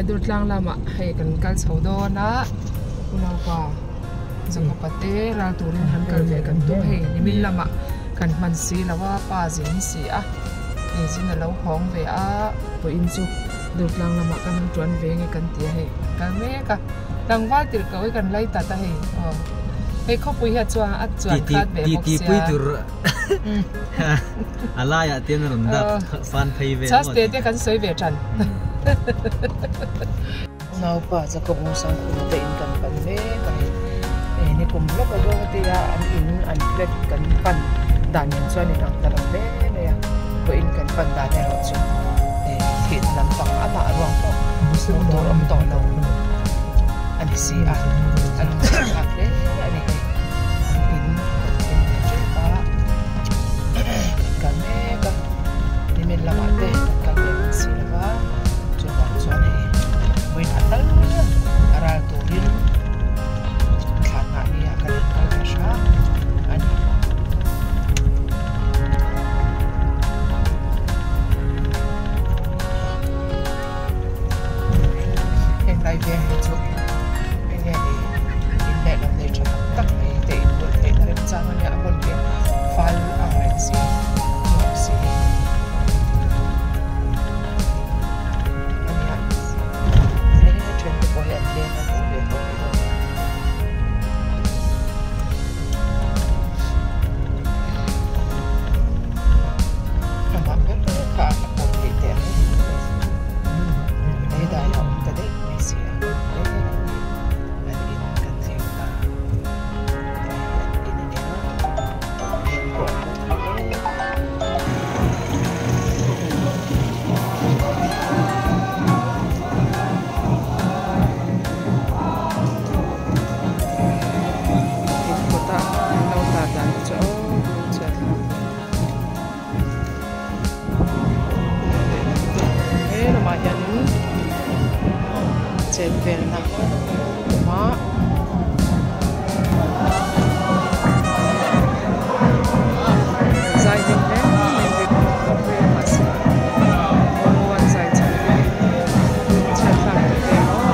Durtlang lamah hei kan kal chho dawn a unaupa Zakhawpa te ral turin han kal ve kan tum hei nimin lamah kan hman si lo a pa zin si a hei zin a lo hawng ve a pawhin chu Durtlang lamah kan han tuan ve nge kan ti a hei kan kal mek a tlangval tirh koh hi kan lai tat a hei aw hei khawpui hian chuan a chuan khat ve bawk sia. A laiah te an rawn dak fan phei vel maw ti. Te kan sawi ve tan. Naupa Jacob Ngusangkhuma te in kan pan mek a hei. Hei ni kum lawk a zawng te a an in an flat kan pan dan nen chuan in ang ta lo hle mai a. Pawh in kan pan dan erawh chu hei thihna lampang amah ruang pawh hmuh tur awm tawh lo a ni si a. A lungchhiat thlak hle a ni hei. An in kan thleng ve tep a kan kal mek a nimin lamah te kan kal ve hman si lova chuvang chuan hei vawiin a tal a ral turin thlan nghah ni ah kan han kal ve hram a ni. Heng lai veng hi chu eng nge ni in leh lo nei tha tak tak mai te in bul theih na remchang a nia a hmun hi fal ang reng si nuam si a nia hei then te pawh hi an leng an awm ve tawh ni dawn. Amah ber kha a pawm theih teh ang lei dai a awm ta daih mai si a an in kan thleng ta helai hi an in a nia in pawh an lo tha hle. In kawtah an lo tar dan te chu aw chhiat hlak hle. He lamah hianin chen velna a awm a. Zai hlim hle mai ri mahse aw an zai chhan te hi chhiat thlak teh ve maw.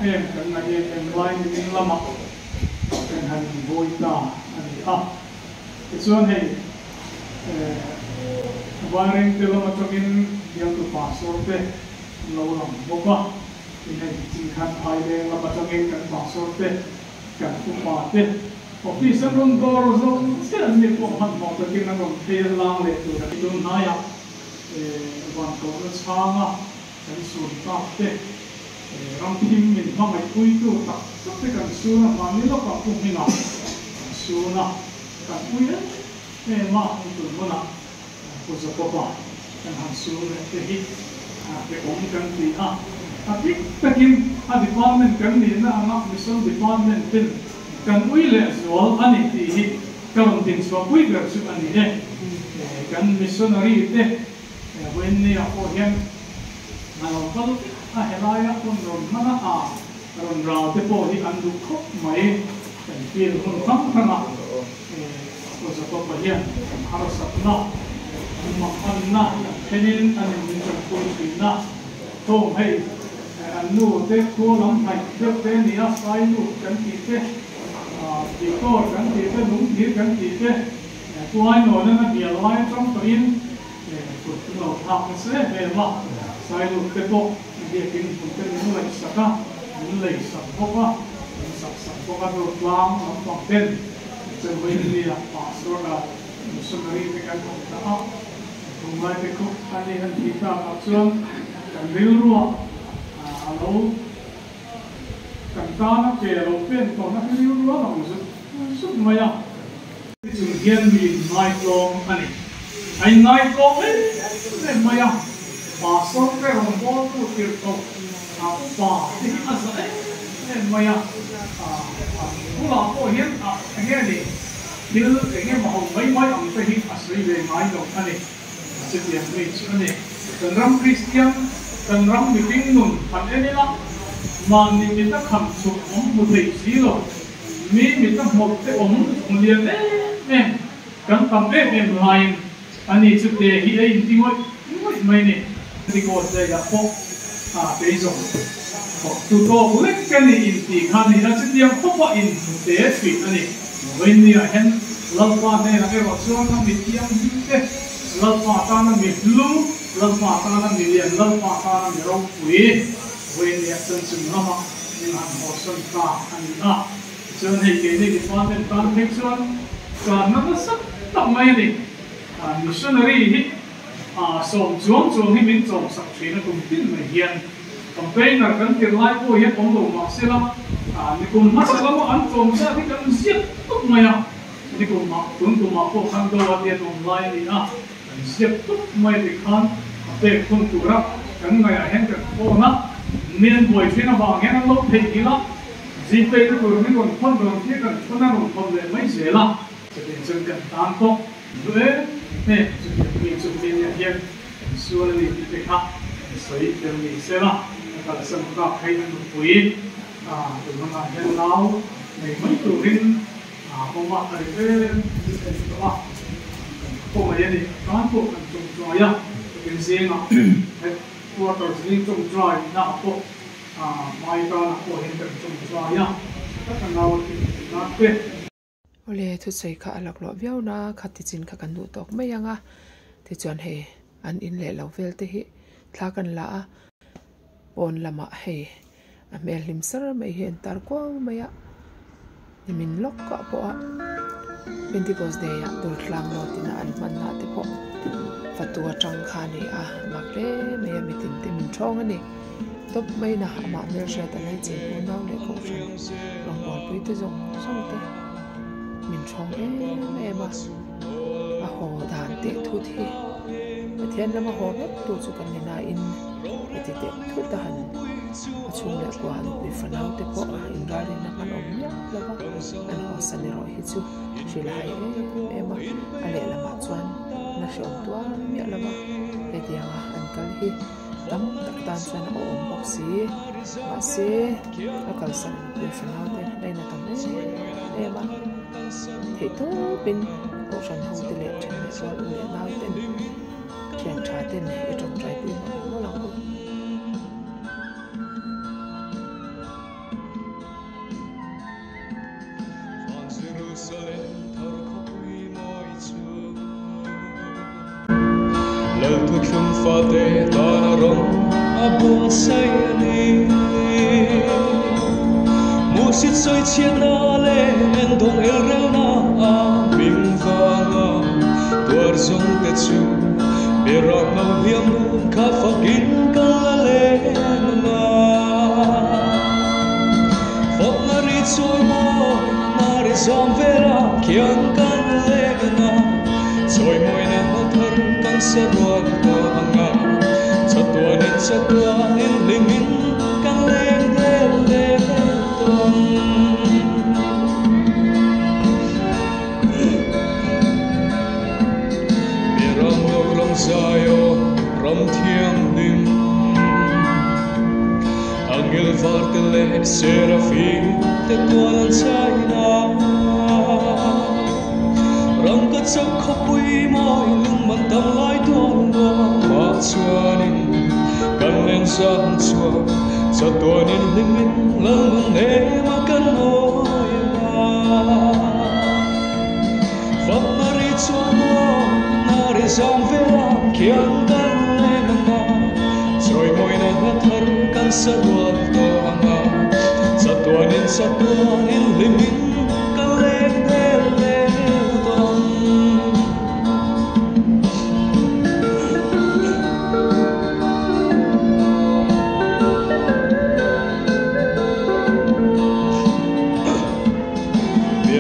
Em kan ngaih em em lai nimin lamah kan han invawi ta a ni a. Tichuan hei Vairengte lam atangin bialtu pastor te an lo lang bawk a, tin hei chin khan Phaileng lam atangin kan pastor te, kan upa te office an rawn dawr zawng chiah an ni pawh hmanhmawh takin an rawn phei a lang leh tur a ni. Tunhnaiah Vankohna chhanga kan sun tak te, ramthim min hmangaihpuitu tak tak te kan sun a, mahni lawkah pu hmingah kan sun a, kan pui em em a, hei tun hmunah Pu Jacob-a kan han sun leh te hi pe awm kan ti a, a dik takin a department kan nihna anga Mission Department ten kan ui leh zual a ni tih hi ka rawn dinchhuahpui ber chu a ni e. Kan missionary te Vawiinni-ah pawh hian a lo kal vek a, helaia hun rawn hman a, a rawn ral te pawh hi an duh khawp mai. Kan feel hun hrang hrangah Pu Jacob-a hian kan harsatna, kan manganna kan thenin a nin min tanpui thin a. Home hei an nu te khua lam hnaih deuh te a ni a, Sai nu kan tih te. Victor kan tih te, Lungthir kan tih te, Tuainawn a bial lai atang tawhin kut an lo thlak nasa em em a, Sailuk te pawh biakin hmun te min ngaihsak a, min leisak bawk a, min sak sak bawk a, Durtlang lampang ten Chawhmehnia Pastor a Missionary te kan han dah a, tunlai te khup a ni an tih takah chuan kan rilruah a lo Kan tana ke lo pen tawhna hi rilru a lang zut zut mai a. Chung hian mi inngaihtlawm a ni. A inngaihtlawm em em mai a. Pastor te rawngbawltu tirhkoh a upa te hi a za em em mai a. A bulah pawh hian a enge ni thil enge maw ho mai mai ang te hi a sawi ve ngai lo a ni. Chutiang mi chu a ni. Kan ram Kristian, kan ram mihring nun han en ila, mahni mita kham chhuk awm hmu thei si lo, mi mita hmawlh te awm hmu lian em em, kan tam em em laiin ani chu te hi a inti ngawih ngawih mai ni. Pentecost Day ah pawh a keizawng thawktu tawk lek ka ni inti kha ni a, chutiang khawpa inhmu te thin a ni. Vawinia hian Lalpa hnenah erawh chuan a mi thianghlim te, Lalpa tana mi hlu, Lalpa tana mi lian, Lalpa tana mi ropui, vawinia chuan chung lamah min han hawsawn ta a ni a. Tichuan hei keini department tan phei chuan tlanna nasa tak mai a ni. Missionary hi sawm chuang chuang hi min chawmsak thin a tum tin mai hian. Campaigner kan tir lai pawh hian awm lo mah sela, nikum hmasa lama an tlawm zat hi kan ziak tawp mai a, nikum ah tun tumah pawh khan Goa te an awm lai a ni a, kan ziak tawp mai a tikhan a pek thung tura kan ngaihah hian kan phone a, mi an buai thin avang hian an lo theihnghilh a, Gpay na tur min rawn phone rawn khi kan phone a rawn phone leh mai zel a, chutiang chuan kan tan pawh duh em em chutiang mi chu mi nia hian kan sual a ni tih te kha kan sawi tel ni sela a kalsan tak phei a nupui a tunangah hian nau nei mai turin a awm a, a ri em em tawh a, kan khawngaih a ni tan pawh kan tawngtai a, tukin zingah headquarters zing tawngtai naah pawh hmai tanah pawh hian kan tawngtai a, tha taka nau a tih theih nan te. Awle, thusawi kha a laklawh viau na, kha tichin kha kan duh tawk mai ang a, tichuan hei an in leh lo vel te hi thla kan la a, pawn lamah hei a hmel hlim sar mai hi an tar kuau mai a, nimin lawk ah pawh a Pentecost day ah Durtlang road in a an hman na te pawh fatu atang kha a ni a, mak hle mai a mitin te min thawng a ni. Tawp mai na amah hmelhriat a lei chin unau leh kohhran rawngbawlpui te zawng zawng te min thawng em em a, a haw dan teh thut hi Pathian lama haw vek tu chu kan ni nain heti teh thut a han a chhung leh kua an pui fanau te pawh a inralrin na hman awm miah lo va, an haw san erawh hi chu hrilh a hai em em a, a lehlamah chuan na hreawm tuar miah lo va hetianga an kal hi. Tam tak tan chuan a awm bawk si. Mahse, a kalsan nupui fanau te lain a tam em em a. Theih tawpin Kohhran ho te leh then leh rual u leh nau ten thian tha ten i tawngtai pui mawlh mawlh ang u. Lalthuthlung fate tana rawng a buatsaih a ni. Muhsit sawi chhiatna leh endawng elrelna a hming vanga tuar zawng te chu Beram lo hliam nun kha fakin ka la leng anga. Fakna ri chawi mawi na ri zawm velah khian kan leng anga. Chawimawina hma thar kan sa rual ta anga. Chatuanin chatuanin hlimin kan leng del leh tawng. Mi ram lo ram zai aw ram thianghlim Angel var te leh Serafim te tual an chai na Ram ka chauh khawpui mawi lung man tam lai tual nuam mah chuanin kan len zan chhuak chatuanin hlimin lal nun ema kan nawi a. khian kan leng anga, chawimawina hla thar kan sa rual tawh anga, chatuanin chatuanin hlimin kan leng del del tawh ang.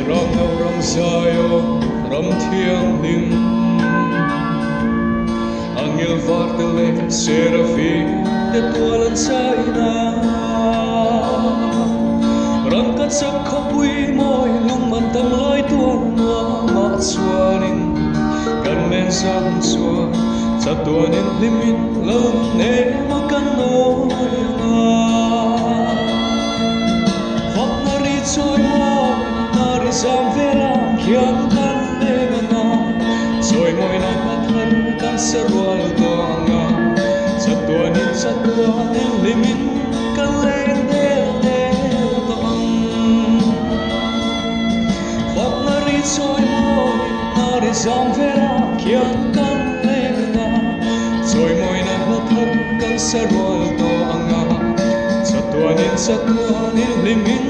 Ram no ram Zion ram thianghlim Angel var te leh Seraphim te tual an chaina Ram kan chak khawpui mawi lungman tam lai tual nuamah chuanin kan len zan chuan chatuanin hlimin lo nem a kan nawi anga. Fakna ri chawi mawi na ri zam vela khian kan leng anga, chawimawina hla thar kan sa rual tawh anga, chatuanin chatuanin hlimin kan leng del del tawh ang. Fakna ri chawi mawi na ri zam vela khian kan leng anga, chawimawina hla thar kan sa rual tawh anga, chatuanin chatuanin hlimin